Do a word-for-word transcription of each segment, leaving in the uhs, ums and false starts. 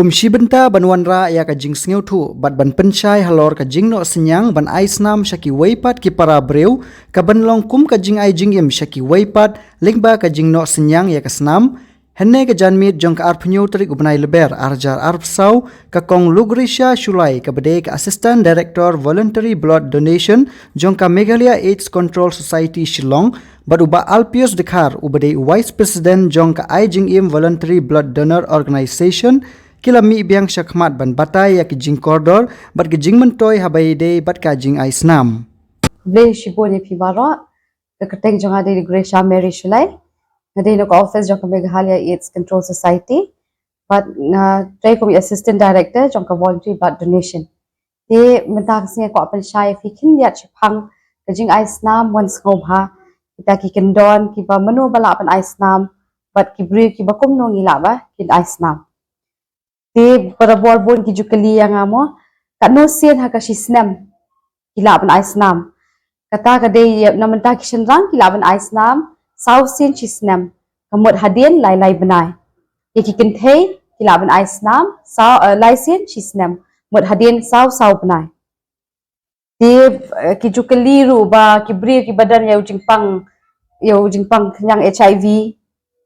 Kum shi bynta ban wanrah ïa ka jingsngewthuh bad ban pynshai halor ka jingnoh synñiang ban ai snam sha kiwei pat ki para briew, ka ban long kum ka jingai jingim sha kiwei pat lyngba ka jingnoh synñiang ïa ka snam. Hynne ka janmiet jong ka arphew tarik u bnai Lber ar hajar arphew saw, ka Kong Lucretia Shullai, kaba dei ka Assistant Director Voluntary Blood Donation jong ka Meghalaya AIDS Control Society Shillong, bad u Bah Alpius Dkhar, uba dei u Vice President jong ka Ai Jingim Voluntary Blood Donor Organization, ki la mih biang shakhmat ban batai ïa ki jingkordor bad ki jingmyntoi haba ïadei bad ka jingai snam. Khublei shibun ïa phi baroh. Ka kyrteng jong nga dei Lucretia Mary Shullai. Nga dei na ka office jong ka Meghalaya AIDS Control Society. Bad nga trei kum i Assistant Director jong ka Voluntary Blood Donation. Te mynta ka sngi nga kwah pynshai ïa phi khyndiat shaphang ka jingai snam, wan sngewbha. Kita ki kyndon kiba mano ba lah ban ai snam, bad ki briew kiba kumno ngi lah ba kin ai snam. Te barabor bun ki ju kylli ïa nga mo, katno sien ha ka shi snem ki lah ban ai snam. Kata ka dei ïa, na mynta ki shynrang ki lah ban ai snam saw sien shi snem, ka mut hadien lai lai bnai. Ïa ki kynthei ki lah ban ai snam saw, eh, lai sien shi snem, mut hadien saw saw bnai. Te, eh, ki ju kylli ruh ba ki briew kiba don ïa u jingpang, ïa u jingpang khñiang HIV,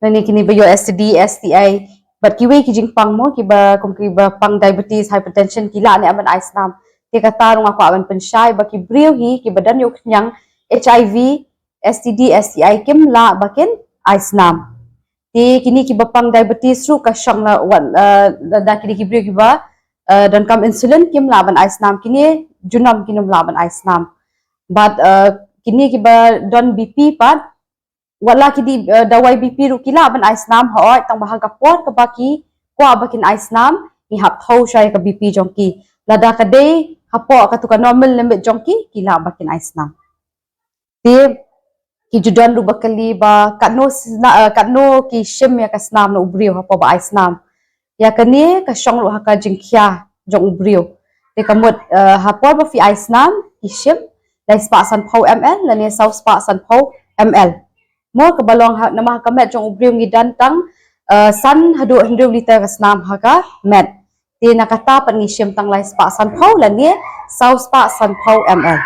lane kine ba ïoh STD, STI, bad kiwei ki jingpang mo, kiba kum kiba pang diabetes, hypertension, ki lah ne em ban ai snam. Te kata ruh nga kwah ban pynshai ba ki briew hi kiba don ïa u khñiang HIV, STD, STI kim lah ba kin ai snam. Te kine kiba pang diabetes ruh ka shong la wat, eh, da, da kine ki briew kiba, eh, donkam insulin kim lah ban ai snam, kine junom kim lah ban ai snam. Bad, eh, kine kiba don BP pat, wat la ki dih, eh, dawai BP ruh ki lah ban ai snam, hooid tang ba ha ka por kaba ki kwah ba kin ai snam, ngi hap thew shwa ïa ka BP jong ki. Lada ka dei hapoh katu ka normal limit jong ki, ki lah ba kin ai snam. Te ki ju don ruh ba kylli ba katno sna-, eh, katno ki shim ïa ka snam na u briew hapoh ba ai snam. Ïa kane ka shong ruh ha ka jingkhia jong u briew. Te ka mut, eh, ha por ba phi ai snam, ki shim lai spah sanphew M L lane saw spah sanphew M L. Mo, kaba long ha, namar ha ka met jong u briew ngi don tang, eh, san haduh hynriew liter ka snam ha ka met. Te na kata pat ngi shim tang lai spah sanphew lane saw spah sanphew M L.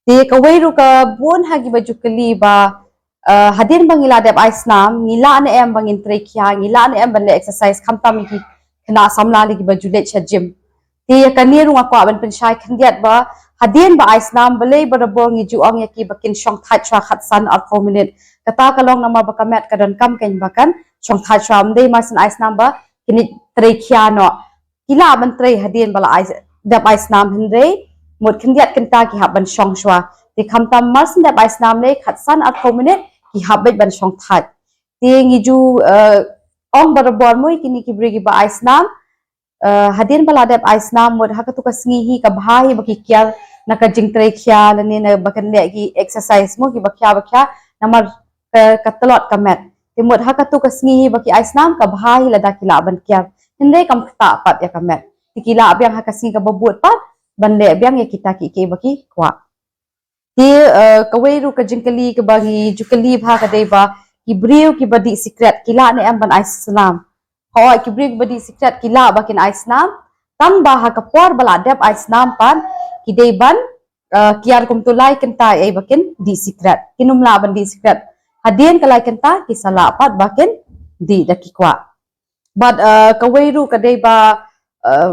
Te kawei ruh ka bun ha kiba ju kylli ba, eh, hadien ba ngi la dep ai snam, ngi lah ne em ba ngin trei khia, ngi lah ne em ban leh exercise, khamtam ïa ki khynnah samla lei kiba ju leit sha gym. Te ïa kane ruh nga kwah ban pynshai khyndiat ba hadien ba ai snam, balei barabor ngi ju ong ïa ki ba kin shong thait shwa khatsan arphew minit. Kata ka long namar ba ka met ka donkam kein ba kan shong thait shwa, ym dei mar shen ai snam ba kin trei khia noh. Ki lah ban trei hadien ba la ai, dep ai snam, hynrei mut khyndiat kynta ki hap ban shong shwa. Te khamtam mar shen dep ai snam lei khatsan arphew minit ki hap beit ban shong thait. Te ngi ju, eh, ong barabor mo ïa kine ki briew kiba ai snam, eh, hadien ba la dep ai snam, mut ha katu ka sngi hi ka bha hi ba ki kiar na ka jingtrei khia lane na ba kin leh ki exercise mo, kiba khia ba khia, namar ka, ka tlot ka met. Te mut ha katu ka sngi hi ba ki ai snam ka bha hi lada ki lah ban kiar. Hynrei kam ktah pat ïa ka met. Te ki lah biang ha ka sngi kaba bud pat ban leh biang ïa kita kiei kiei ba ki kwah. Te, eh, kawei ruh ka jingkylli kaba ngi ju kylli bha ka dei ba ki briew kiba dih sikret ki lah ne em ban ai snam. Hooid, ki briew kiba dih sikret ki lah ba kin ai snam. Tang ba ha ka por ba la dep ai snam pat ki dei ban, eh, kiar kumtu lai kynta ïa ba kin dih sikret. Kin ym lah ban dih sikret hadien ka lai kynta, ki sa lah pat ba kin dih da ki kwah. Bad, eh, kawei ruh ka dei ba, eh,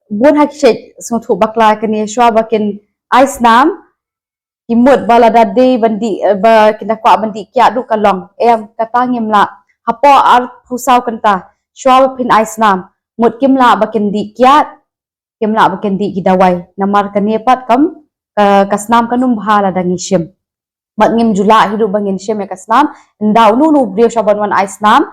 bun ha ki shet sngewthuh bakla kane, shwa ba kin ai snam ki mut ba lada dei ban dih, eh, ba kin da kwah ban dih kiad ruh ka long. Em, kata ngim lah. Hapoh arphew saw kynta shwa ba phin ai snam, mut kim lah ba kin dih kiad, kim lah ba kin dih ki dawai. Namar kane pat kam, ka, ka snam kan ym bha lada ngi shim. Bad ngim ju lah hi ruh ba ngin shim ïa ka snam ynda uno uno u briew shwa ban wan ai snam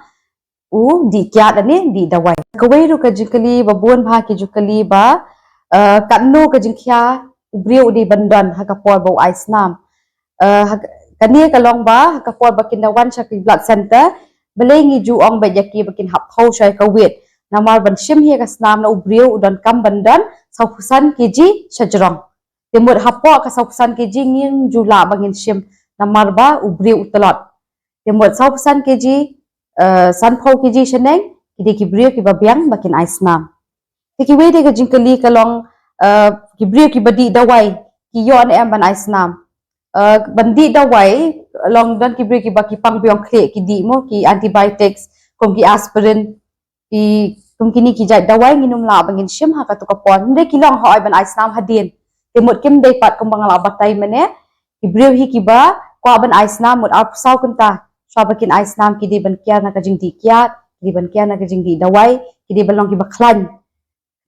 u dih kiad lane dih dawai. Kawei ruh ka jingkylli ba bun bha ki ju kylli ba, eh, katno ka jingkhia u briew u dei ban don ha ka por ba u ai snam. Eh, ha, kane ka long ba ha ka por ba kin da wan sha ki blood center, balei ngi ju ong beit ïa ki ba kin hap thew shwa ïa ka weight. Namar ban shim hi ïa ka snam na u briew u donkam ban don sawphew san kg shajrong. Te mut hapoh ka sawphew san kg ngim ju lah ba ngin shim namar ba u briew u tlot. Te mut sawphew san kg, eh, sanphew kg shaneng, Dei ki briew kiba biang ba kin ai snam. Te kiwei de ka jingkylli ka long, eh, ki briew kiba dih dawai ki ïoh ne em ban ai snam. Eh, ban dih dawai long don ki briew kiba ki pang biang khlieh ki dih mo, ki antibiotics, kum ki aspirin, ki kum kine ki jait dawai ngin ym lah ba ngin shim ha katu ka por. Hynrei ki long hoi ban ai snam hadien. Te mut kim dei pat kumba nga la batai mynne, ki briew hi kiba kwah ban ai snam mut arphew saw kynta. Shuwa ba kin ai snam ki dei ban kiar na ka jingdih kiad, ki dei ban kiar na ka jingdih dawai, ki dei ban long kiba khlaiñ.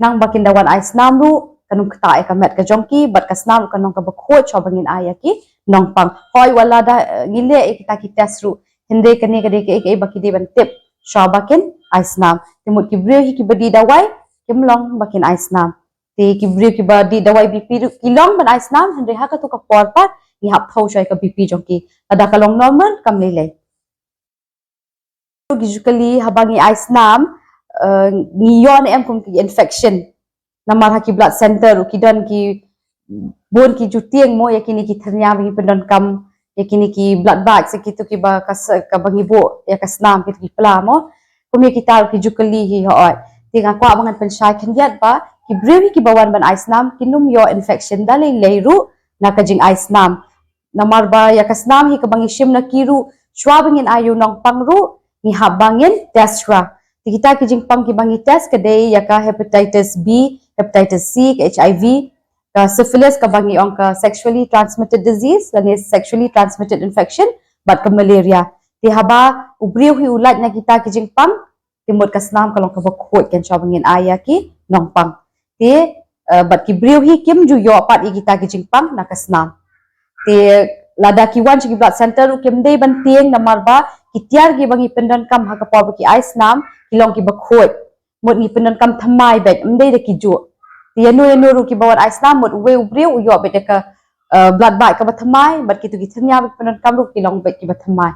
Nang ba kin da wan ai snam ruh kan ym ktah ïa ka met ka jong ki, bad ka snam ruh kan long kaba khuid shuwa ba ngin ai ïa ki nongpang. Hoi wat lada, eh, ngi leh ïa kita ki test ruh, hynrei kane ka dei kaei kaei ba ki dei ban tip shuwa ba kin ai snam. Te mut ki briew hi kiba dih dawai kim long ba kin ai snam. Te ki briew kiba dih dawai B P ruh ki long ban ai snam, hynrei ha katu ka por pat ngi hap thew shuwa ïa ka B P jong ki. Lada ka long normal kam lei lei. Ki ju kylli haba ngi ai snam, eh, ngi ïoh ne em kum ki infection. Namar ha ki blood center ruh ki don ki bun ki ju tieng mo ïa kine ki thyrnia ba ngi pyndonkam, ïa kine ki blood bag, ïa kitu kiba ka s-, kaba ngi buh ïa ka snam, kitu ki pla mo. Kum ïa kita ruh ki ju kylli hi hoi. Te nga kwah ba ngan pynshai khyndiat ba ki briew hi kiba wan ban ai snam kin ym ïoh infection da lei lei ruh na ka jingai snam. Namar ba ïa ka snam hi kaba ngi shim na ki ruh, shuwa ba ngin ai ïa u nongpang ruh ngi hap ba ngin test shuwa. Te kita ki jingpang kiba ngi test ka dei ïa ka hepatitis B, hepatitis C, ka H I V, ka syphilis kaba ngi ong ka sexually transmitted disease lane sexually transmitted infection, bad ka malaria. Te haba u briew hi u lait na kita ki jingpang, te mut ka snam ka long kaba khuid kan shuwa ba ngin ai ïa ki nongpang. Te, eh, bad ki briew hi kim ju ïoh pat ïa kita ki jingpang na ka snam. Te lada ki wan sha ki blood center ruh kim dei ban tieng namar ba ki tiar kiba ngi pyndonkam ha ka por ba ki ai snam ki long kiba khuid. Mut ngi pyndonkam thymmai beit, ym dei da ki juh. Te ïano ïano ruh kiba wan ai snam mut uwei u briew u ïoh beit da ka, eh, blood bag kaba thymmai, bad kitu ki thyrnia ba ki pyndonkam ruh ki long beit kiba thymmai.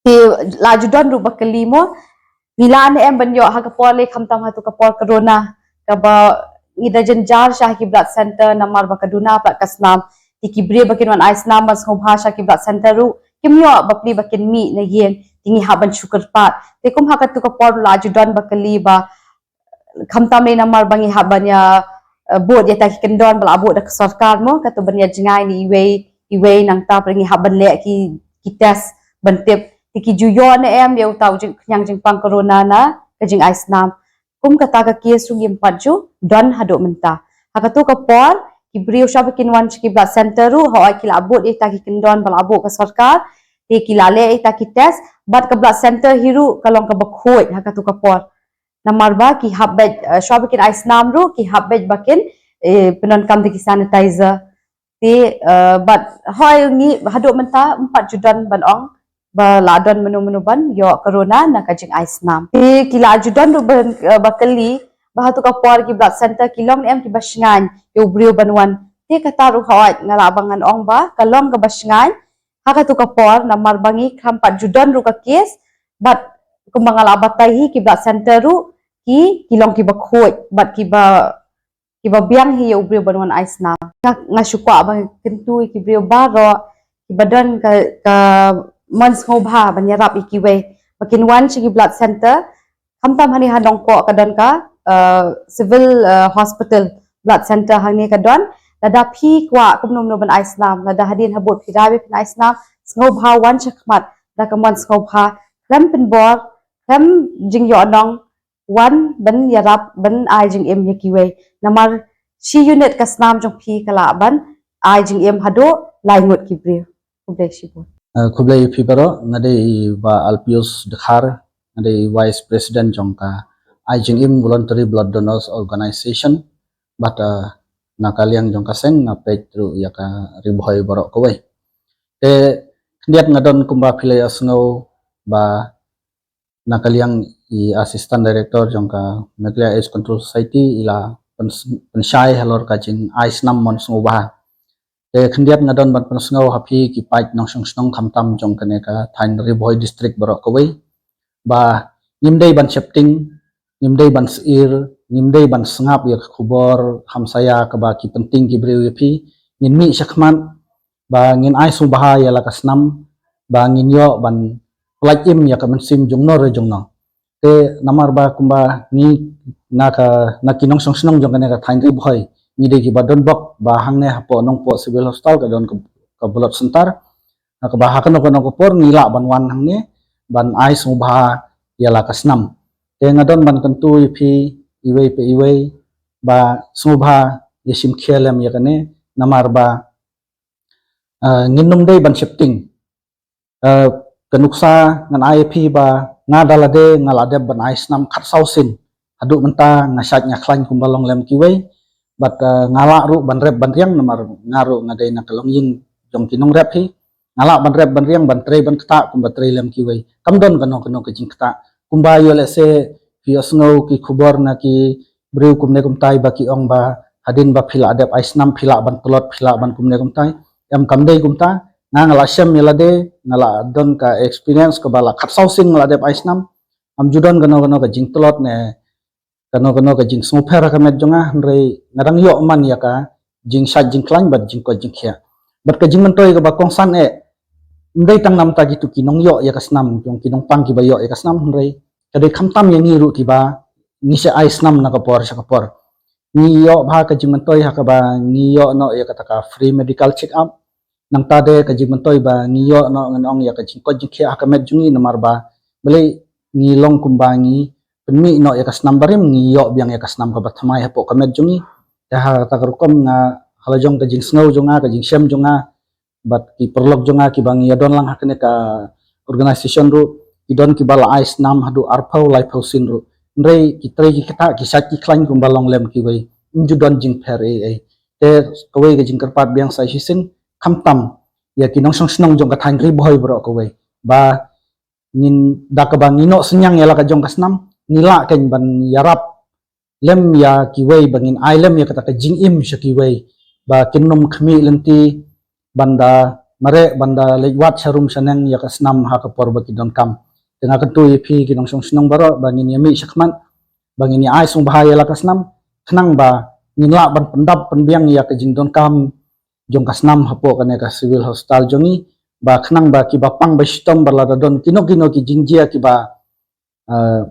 Te la ju don ruh ba kylli mo, ngi lah ne em ban ïoh ha ka por lei khamtam ha tu ka por corona, kaba ngi da jynjar sha ha ki blood center namar ba ka duna pat ka snam. Te ki briew ba kin wan ai snam ban sngewbha sha ki blood center ruh kim ïoh bapli ba kin mih na ïing, te ngi hap ban shu kyrpad. Te kum ha ka tu ka por la ju don ba kylli ba khamtam lei namar ba ngi hap ban ïa, eh, bud ïa ta ki kyndon ba la bud da ka sorkar mo, kato ban ïa jngai na iwei iwei, nangta pat ngi hap ban leh ki, ki test ban tip te ki ju ïoh ne em ïa uta u jing, khñiang jingpang corona na ka jingai snam. Kum kata ka case ruh ngim pat ju don haduh mynta. Ha kato ka por ki briew shuwa ba kin wan sha ki blood center ruh, hooid ki la bud ïa ta ki kyndon ba la bud ka sorkar, te ki la leh ïa ta ki test, bad ka blood center hi ruh ka long kaba khuid ha kato ka por. Namar ba ki hap beit, eh, shuwa ba kin ai snam ruh ki hap beit ba kin, eh, pyndonkam da ki sanitizer. Te, eh, bad hooid ngi haduh mynta ym pat ju don ban ong ba la don mano mano ban ïoh corona na ka jingai snam. Te ki la ju don ruh ban, eh, ba kylli ba ha tu ka por ki blood center ki long ne em kiba shngaiñ ïa u briew ban wan. Te kata ruh hooid nga lah ba ngan ong ba ka long kaba shngaiñ ha ka tu ka por namar ba ngi khlem pat ju don ruh ka case, bad kumba nga la batai hi ki blood center ruh ki, ki long kiba khuid bad kiba, kiba biang hi ïa u briew ban wan ai snam. Nga, nga shu kwah ba kyntu ïa ki briew baroh kiba don ka, ka mon sngewbha ban ïarap ïa kiwei ba kin wan sha ki blood center. Khamtam hangne ha Nongpoh ka don ka, eh, civil, eh, hospital, blood center hangne ka don. Lada phi kwah kumno kumno ban ai snam, lada hadien habud phi dei ban ai snam, sngewbha wan shakhmat da ka mon sngewbha, khlem pynbor, khlem jingïohnong, wan ban ïarap ban ai jingim ïa kiwei. Namar shi unit ka snam jong phi ka lah ban ai jingim haduh lai ngut ki briew. Khublei shibun. Eh, khublei ïa phi baroh, nga dei i Bah Alpius Dkhar, nga dei i Vice President jong ka Ai Jingim Voluntary Blood Donors Organization, bad, eh, na ka liang jong ka seng nga peit ruh ïa ka Ri Bhoi baroh kawei. Te khyndiat nga don kumba phi la ïohsngew ba na ka liang i Assistant Director jong ka Meghalaya AIDS Control Society i la pyns-, pynshai halor ka jingai snam mon sngewbha. Te khyndiat nga don ban pynsngew ha phi ki paid nongshong shnong khamtam jong kane ka thaiñ Ri Bhoi District baroh kawei ba ngim dei ban shepting, ngim dei ban sir, ngim dei ban sngap ïa ka khubor hamsaïa kaba ki pynting ki briew ïa phi. Ngin mih shakhmat ba ngin ai sngewbha ïa la ka snam ba ngin ïoh ban pynlait im ïa ka mynsiem jongno re jongno. Te namar ba kumba ngi na ka, na ki nongshong shnong jong kane ka thaiñ Ri Bhoi, ngi dei kiba don bok ba hangne hapoh Nongpoh Civil Hospital ka don ka, ka blood center. Na kaba ha kano kano ka por ngi lah ban wan hangne ban ai sngewbha ïa la ka snam. Te nga don ban kyntu ïa phi iwei pa iwei ba sngewbha ïa shim khia lem ïa kane, namar ba, eh, ngin ym dei ban sheptieng. Eh, ka nuksa ngan ai ïa phi ba nga da lade nga la dep ban ai snam khatsaw sien. Haduh mynta nga shait nga khlaiñ kumba long lem kiwei. Bad, eh, nga lah ruh ban rep ban riang namar nga ruh nga dei na ka longïing jong ki nongrep hi. Nga lah ban rep ban riang ban trei ban ktah kumba trei lem kiwei. Kam don kano kano ka jingktah. Kumba ïoh lehse phi ïohsngew ki khubor na ki briew kumne kumtai ba ki ong ba hadien ba phi la dep ai snam phi lah ban tlot, phi lah ban kumne kumtai. Em, kam dei kumta. Nga, nga la shem ïa lade, nga la don ka experience kaba la khatsaw sien nga la dep ai snam. Am ju don kano kano ka jingtlot ne kano kano ka jingsngewpher ha ka met jong nga, hynrei nga dang ïoh man ïa ka jingshait jingkhlaiñ bad jingkoit jingkhiah. Bad ka jingmyntoi kaba kongsan eh, ym dei tang namar kito ki nongïoh ïa ka snam, jong ki nongpang kiba ïoh ïa ka snam, hynrei ka dei khamtam ïa ngi ruh kiba ngi shah ai snam na ka por sha ka por. Ngi ïoh bha ka jingmyntoi ha kaba ngi ïoh noh ïa kata ka free medical check up. Nangta de ka jingmyntoi ba ngi ïoh noh, ngan ong, ïa ka jingkoit jingkhiah ha ka met jong ngi namar ba balei, ngi long kumba ngi pynmih noh ïa ka snam barim, ngi ïoh biang ïa ka snam kaba thymmai hapoh ka met jong ngi. Te ha kata ka rukom nga, ha la jong ka jingsngew jong nga, ka jingshem jong nga bad ki paralok jong nga kiba ngi ïadon lang ha kane ka organisation ruh, ki don kiba la ai snam haduh arphew laiphew sien ruh. Hynrei ki trei ki ktah, ki shait ki khlaiñ kumba long lem kiwei. Ym ju don jingpher ei ei. Te kawei ka jingkyrpad biang sa shisien, khamtam ïa ki nongshong shnong jong ka thaiñ Ri Bhoi baroh kawei, ba ngin, da kaba ngi noh synñiang ïa la ka jong ka snam, ngi lah kein ban ïarap lem ïa kiwei, ba ngin ai lem ïa kata ka jingim sha kiwei ba kin ym khmih lynti ban da mareh, ban da leit wad sharum shaneng ïa ka snam ha ka por ba ki donkam. Te nga kyntu ïa phi ki nongshong shnong baroh ba ngin ïa mih shakhmat, ba ngin ïa ai sngewbha ïa la ka snam, khnang ba ngin lah ban pyndap pynbiang ïa ka jingdonkam jong ka snam hapoh kane ka civil hospital jong ngi, ba khnang ba kiba pang ba shitom ba lada don kino kino ki jingjia kiba, eh,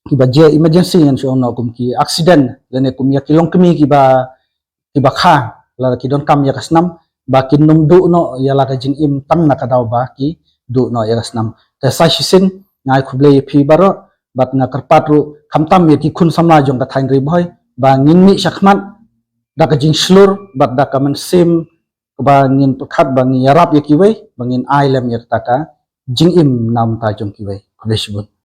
kiba jia emergency, ngan shu ong noh kum ki accident lane kum ïa ki longkmie kiba, kiba kha, lada ki donkam ïa ka snam, ba kin ym duh noh ïa la ka jingim tang na ka daw ba ki duh noh ïa ka snam. Te sa shisien nga ai khublei ïa phi baroh, bad nga kyrpad ruh khamtam ïa ki khun samla jong ka thaiñ Ri Bhoi ba ngin mih shakhmat da ka jingshlur bad da ka mynsiem kaba ngin pyrkhat ba ngin ïarap ïa kiwei, ba ngin ai lem ïa kata ka jingim namar ka jong kiwei. Khublei shibun.